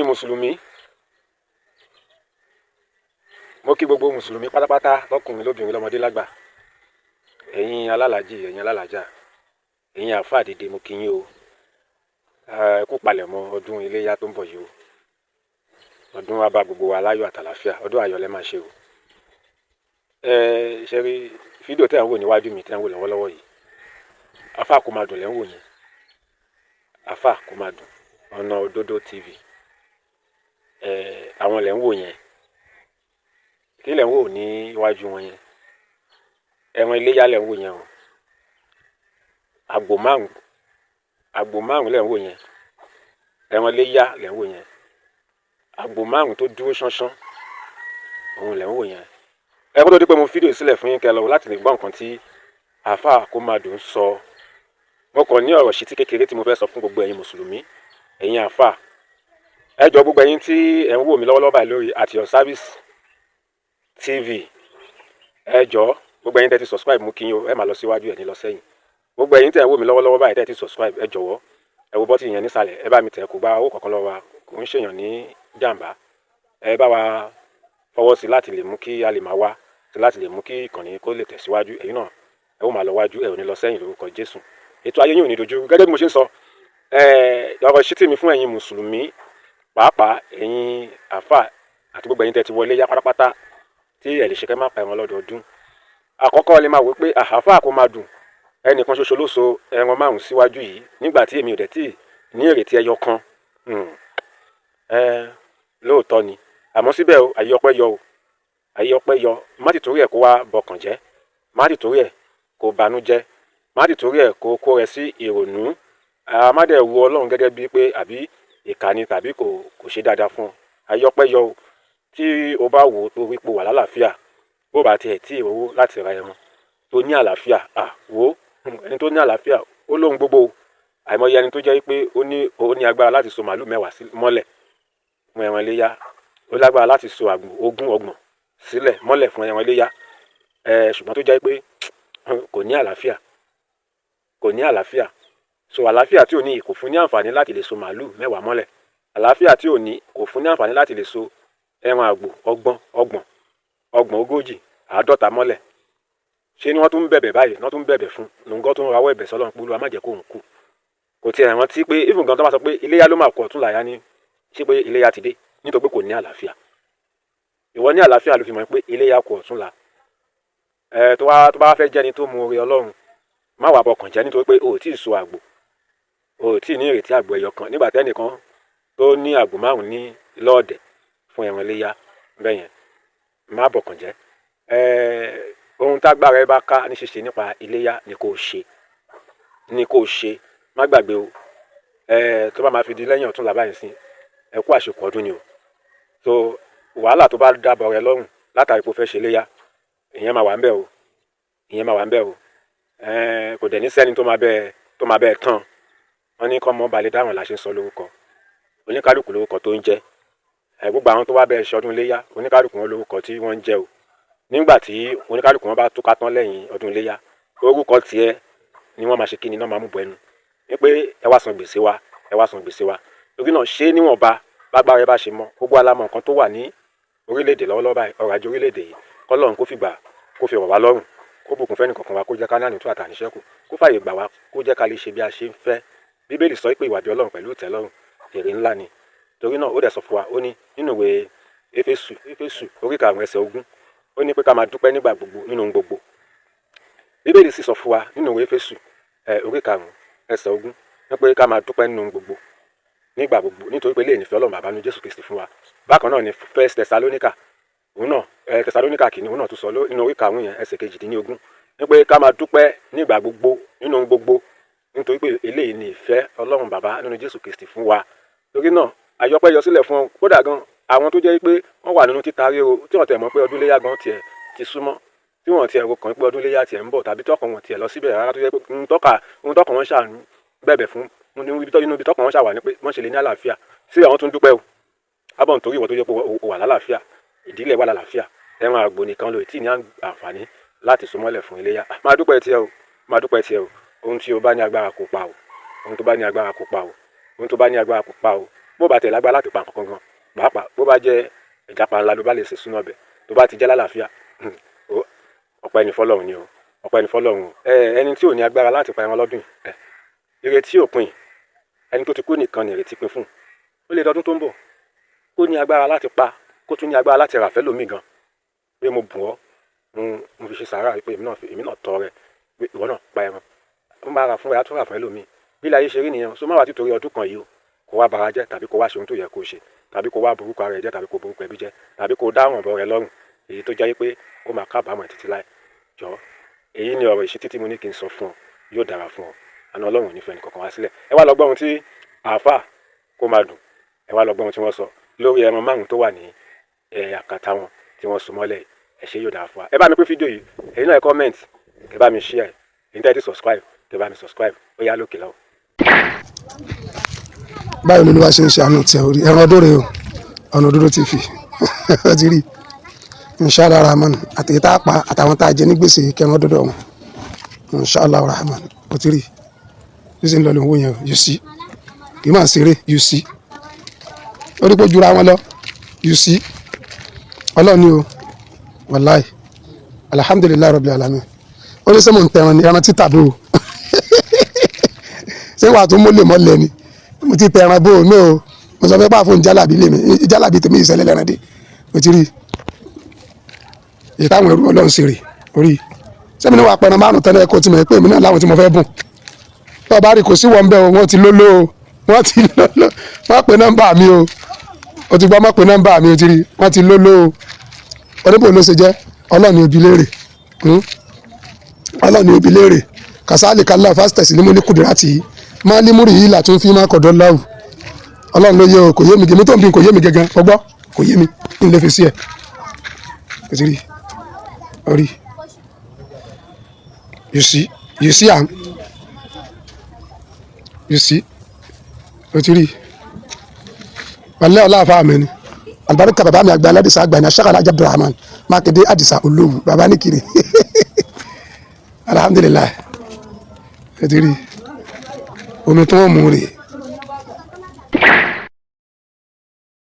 Ẹ̀yin mùsùlùmí, mo kí gbogbo mùsùlùmí pátápátá, lọ́kùnrin, lóbìnrin, lọ́mọdé, lágbà, ẹ̀yin alálàájì, ẹ̀yin alálàájà, ẹ̀yin àáfàá dìde, mo kí yín o. Ẹ kú palẹ̀mọ́ ọdún iléyá tó ń bọ̀ yìí o. Ọdún wa bá gbogbo wa láyọ̀ àtàlàáfíà. Ọdún ayọ̀ lẹ máa ṣe o. Ẹ ṣe rí fídíò tẹ́ ẹ̀ ń wò níwájú mi, tẹ́ ẹ̀ ń wò lọ́wọ́lọ́wọ́ yìí, Àáfàá kò máa dùn lẹ́ ń wò yẹn. Àáfàá kò máa dùn, Ọ̀nà Òdodo TV, ẹ àwọn lẹ́ ń wò yẹn. Kí lẹ́ ń wò ní iwájú wọn yẹn? Ẹran iléyá lẹ́ ń wò yẹn o. Àgbò márùn, àgbò márùn lẹ́ ń wò yẹn. Ẹran iléyá lẹ́ ń wò yẹn. Àgbò 5 tó dúró ṣánṣán, òun lẹ́ ń wò yẹn. Ẹ kó tó di pé mo fídíò sílẹ̀ fún yín kẹ́ lọ láti lè gbọ́ nǹkan tí Àáfàá kò máa dùn sọ, mo kàn ní ọ̀rọ̀ ṣítí kékeré tí mo fẹ́ sọ fún gbogbo ẹ̀yin mùsùlùmí, ẹ̀yin àáfàá. Ẹ jọ, gbogbo ẹ̀yin tí ẹ̀ ń wò mí lọ́wọ́lọ́wọ́ báyìí lórí At Your Service TV, ẹ jọ, gbogbo ẹ̀yin tẹ́ ti subscribe, mú kí yín o. Ẹ máa lọ síwájú, ẹ̀ ní lọ sẹ́yìn. Gbogbo ẹ̀yin tẹ́ ń wò mí lọ́wọ́lọ́wọ́ báyìí tẹ́ ti subscribe, ẹ jọ̀wọ́, ẹ wo button yẹn nísàlẹ̀, ẹ bá mi tẹ̀. Kó gba owó kankan lọ́wọ́ wa, kò ń ṣèyàn ní jàǹbá. Ẹ bá wa fọwọ́ sí láti lè mú kí a lè máa wá, láti lè mú kí ìkànnì kó lè tẹ̀síwájú. Ẹ̀yin náà, ẹ ó máa lọ wájú, ẹ ò ní lọ sẹ́yìn lórúkọ Jésù. Ètò ayé yín ò ní dojú. Gẹ́gẹ́ bí mo ṣe ń sọ, ọ̀rọ̀ ìṣítí mi fún ẹ̀yin mùsùlùmí, pàápàá ẹ̀yin àáfà àti gbogbo ẹ̀yin tẹ́ ti wọlé yá pátápátá, tí ẹ̀ lè ṣe kẹ́ má pa ẹran lọ́dọọdún. Àkọ́kọ́, lè máa wò pé àáfà kò máa dùn, ẹnìkan ṣoṣo ló so ẹran 5 síwájú yìí, nígbà tí èmi ò dẹ̀ tí ní ìrètí ẹyọ kan. Lóòótọ́ ni, àmọ́ síbẹ̀ o, àyè ọpẹ́ yọ o, àyè ọpẹ́ yọ. Má ti torí ẹ̀ kó wá bọkàn jẹ́, má ti torí ẹ̀ kó banú jẹ́, má ti torí ẹ̀ kó kó rẹ sí ìrònú. Má dẹ̀ wo Ọlọ́run gẹ́gẹ́ bíi pé àbí ìkà ni tàbí kò ṣe dáadáa fún ọ. Àyè ọpẹ́ yọ o. Tí o bá wò ó tó wípé o wà lálàáfíà, bó bá tiẹ̀ tí ì rówó láti ra ẹran, tó ní àlàáfíà, à wò ó, ẹni tó ní àlàáfíà ó lóhun gbogbo o. Àìmọye ẹni tó jẹ́ pé ó ní agbára láti so màálù 10 mọ́lẹ̀ fún ẹran iléyá, ó lágbára láti so àgbò 20, 30 sílẹ̀ mọ́lẹ̀ fún ẹran iléyá ẹ, ṣùgbọ́n tó jẹ́ pé kò ní àlàáfíà, kò ní àlàáfíà. So àlàáfíà tí ò ní kò fún ní àǹfààní láti lè so màálù 10 mọ́lẹ̀. Àlàáfíà tí ò ní kò fún ní àǹfààní láti lè so ẹran àgbò 30, 30, 30, 40, 50 mọ́lẹ̀. Ṣé ni wọ́n tún ń bẹ̀bẹ̀ báyìí, wọ́n tún ń bẹ̀bẹ̀ fún lóńgọ́, tó ń rawọ́ ẹ̀bẹ̀ sọ́lọ́run pé Olúwa má jẹ́ kóun kú. Kò tiẹ̀ rántí pé even gan tó bá sọ pé iléyá ló máa kọ̀ ọ̀tún làyá ní, ṣé pé iléyá ti dé? Nítorí pé kò ní àlàáfíà. Ìwọ ní àlàáfíà ló fi mọ̀ pé iléyá kù ọ̀tún la. Ẹ tó wá tó bá fẹ́ jẹ́ni tó mu oore Ọlọ́run, má wàá bọkàn jẹ́ nítorí pé o ò tí ì so àgbò, o ò tí ì ní ìrètí àgbò ẹyọ kan, nígbà tẹ́nìkan tó ní àgbò 5 ní lọ́ọ̀dẹ̀ fún ẹran iléyá bẹ́ẹ̀ yẹn. Má bọkàn jẹ́. Ẹ ohun tágbára ẹ bá ká ní ṣíṣe nípa iléyá ni kò ṣe, ni kò ṣe. Má gbàgbé o. Ẹ tó bá máa fi di lẹ́yìn ọ̀tún làbáyé sí, ẹ kú àṣekù ọdún ni o. So wàhálà tó bá dábọ̀ rẹ lọ́rùn látàrí pé o fẹ́ ṣe iléyá, ìyẹn máa wà ń bẹ̀ o, ìyẹn máa wà ń bẹ̀ o. Ẹ kò dẹ̀ ní sẹ́ni tó máa bẹ́ẹ̀ tán. Wọ́n ní kọ́ mọ́ balẹ̀ dáhùn la ṣe ń sọ lórúkọ oníkálukú, lórúkọ tó ń jẹ́. Ẹ gbogbo àwọn tó wá bẹ́ẹ̀ ṣọdún iléyá, oníkálukú wọn lórúkọ tí wọ́n ń jẹ́ o. Nígbà tí oníkálukú wọn bá túká tán lẹ́yìn ọdún iléyá, orúkọ tiẹ̀ ni wọ́n máa ṣe kíni náà máa mú bọ ẹnu wípé ẹ wá san gbèsè wa, ẹ wá san gbèsè wa. Torí náà, ṣé níwọ̀nba bágbára ẹ bá ṣe mọ. Gbogbo alámọ̀ nǹkan tó wà ní orílẹ̀-èdè lọ́wọ́lọ́wọ́ báyìí, ọrọ̀ ajé orílẹ̀-èdè yìí, kọ́lọ́run kó fìgbà kó fi rọ̀ wá lọ́rùn, kó bùkún fẹ́ni kọ̀ọ̀kan wa, kó jẹ́ ká ní ànító àtàníṣẹ́kù, kó fàyè gbà wá, kó jẹ́ ká lè ṣe bí a ṣe ń fẹ́. Bíbélì sọ pé ìwà bí Ọlọ́run pẹ̀lú ìtẹ́lọ́rùn èrè ńlá ni. Torí náà, ó dẹ̀ sọ fún wa, ó ní nínú ìwé Éfésù, Éfésù orí 5, ẹsẹ̀ 20, ó ní pé ká máa dúpẹ́ nígbà gbogbo nínú ohun gbogbo. Bíbélì sì sọ fún wa nínú ìwé Éfésù orí 5, ẹsẹ̀ 20 ní pé ká máa dúpẹ́ nínú ohun gbogbo nígbà gbogbo, nítorí pé lè nífẹ̀ẹ́ Ọlọ́run bàbá nu Jésù Kristi fún wa. Bákan náà ni First Thessalonica, òun náà Thessalonica kìíní, òun náà tún sọ nínú orí 5 yẹn, ẹsẹ̀ 18, ní pé ká máa dúpẹ́ nígbà gbogbo nínú ohun gbogbo, nítorí pé eléyìí ni ìfẹ́ Ọlọ́run bàbá nínú Jésù Kristi fún wa. Torí náà, àyọpẹ́ yọ sílẹ̀ fún ọ. Kódà gan, àwọn tó jẹ́ pé wọ́n wà nínú títa ríro, tí wọ́n tẹ̀ mọ̀ pé ọdún iléyá gan tiẹ̀ ti súnmọ́, tí wọ́n tiẹ̀ ro kàn pé ọdún iléyá tiẹ̀ ń bọ̀, tàbí tọkàn wọn tiẹ̀ lọ síbẹ̀ rárá, tó jẹ́ pé ohun tọkàn wọn ṣàánú bẹ̀bẹ̀ fún inú ibi tọkàn wọn ṣàwà ní pé wọ́n ṣe lè ní àlàáfíà síbẹ̀, wọ́n tún dúpẹ́ o. Ábọ̀ nítorí ìwọ tó jẹ́ pé o wà lálàáfíà, ìdílé wà lálàáfíà, ẹran àgbò nìkan ló tí ní àǹfààní láti so mọ́lẹ̀ fún iléyá. Máa dúpẹ́ tiẹ̀ o, máa dúpẹ́ tiẹ̀ o. Ohun tí o bá ní agbára kò pa o, ohun tó bá ní agbára kò pa o, ohun tó bá ní agbára kò pa o. Bó Bó bá tẹ̀ lágbára láti pa nǹkan kan gan pàápàá, bó bá jẹ́ ẹja panla ló bá lè ṣe súná ọbẹ̀, tó bá ti jẹ́ lálàáfíà, ọpẹ́ ni fọ́lọ́run ni o, ọpẹ́ ni fọ́lọ́run o. Ẹni tí ò ní agbára láti pa ẹran lọ́dún yìí, ìrètí ò pin. Ẹni tó ti kú nìkan ni ìrètí pin fún. Ó lè dọdún tó ń bọ̀ kó ní agbára láti pa, kó tún ní agbára láti rà fẹ́ lómi gan, pé mo bùn ọ́, mo fi ṣe sàárà pé èmi náà tọrẹ pé ìwọ náà pa ẹran. Ó máa rà fún ẹ, á tún rà fún ẹlòmíì. Bí ilé ayé ṣe rí nìyẹn. So má wàá títorí ọdún kan yìí o kó wá bara jẹ́, tàbí kó wá ṣe ohun tó yẹ kó ṣe, tàbí kó wá borúkọ ara ẹ jẹ́, tàbí kó borúkọ ẹbí jẹ́, tàbí kó dáhùn ọ̀bọ rẹ lọ́rùn, èyí tó jẹ́ pé ó máa kábàámọ̀ títí láì jọ. Èyí ni ọ̀rọ̀ ìṣítí tí mo ní kí n sọ fún ọ. Yóò dára fún ọ. Àná Ọlọ́run ò ní fẹ́ ẹnì kankan wá sílẹ̀. Ẹ wá lọ gbọ́ ohun tí àáfàá kó máa dùn. Ẹ wá lọ gbọ́ ohun tí wọ́n sọ lórí ẹran 5 tó wà ní àkàtà wọn tí wọ́n so mọ́lẹ̀. Ẹ ṣé, yóò dára fún wa. Ẹ bá mi pín fídíò yìí. Ẹ̀yin náà ẹ comment, ẹ bá mi share. Ẹ̀yin tẹ́ ẹ ti subscribe, ẹ bá mi subscribe. Ó yá, lókè lọ́wọ́. Báyìí lolúwa ṣe ń ṣe àánú tiẹ̀. Orí ẹran ọdún rèé o, ọ̀nà òdodo TV ó ti rí. Inshallah Rahman, àtẹ̀yẹ tá a pa àtàwọn tá a jẹ ní gbèsè kẹran ọdọdọ wọn, inshallah Rahman. Ó ti rí bí ṣe ń lọ lòun wò yẹn. You see, kì í máa ṣeré. You see, ó rí pé ó jura wọn lọ. You see, Ọlọ́run ni o. Wàláì, alhamdulillahi rabbil alamin. Ó ní sẹ́mo ń tẹran ní ẹran títà bò ó, ṣé wàá tún mólè mọ́lẹ̀ ni? Mo ti tẹran bò ó ní o. Mo sọ fẹ́ pàfó jálàbí lèmi, jálàbí tèmi ìṣẹ̀lẹ̀ lẹ́ran dé. Mo ti rí èyí táwọn ẹrú Ọlọ́run ṣe rè orí sẹ́mi ní wàá pẹran 5 tẹ́lẹ̀ kó tí mo pé èmi náà láwọn tí mo fẹ́ bùn. Tó o bá rí, kò sí wọn bẹ́ẹ̀ o. Wọ́n ti lóló o, wọ́n ti lóló. Wọ́n pe nọ́mbà mi o, o ti gbọ́, mọ́ pe nọ́mbà mi o. Ti rí, wọ́n ti lóló o. Oníbò ló ṣe jẹ́. Ọlọ́run ní obì léèrè, Ọlọ́run ní obì léèrè. Kàsálì kálá fásitẹ̀sì ní mo ní kùdìrátì yìí máa límúrì yìí là tún fi máa kọ̀dọ̀ láwù. Ọlọ́run ló yẹ o. Kò yé mi gèmí tó ń bí, kò yé mi gẹ́gẹ́. Ọgbọ́ kò yé mi, n lè fi sí ẹ̀. O ti rí orí. You see, you see am, you see. O ti rí wàlẹ́ ọlá àfa mi ni alibarika. Bàbá mi àgbà aládìsá àgbà ní aṣáka Alhaji Abdulrahman Mákindé Àdìsá Olówù, bàbá ní kiri. Alhamdulillahi. O ti rí omi tí wọ́n mú rè.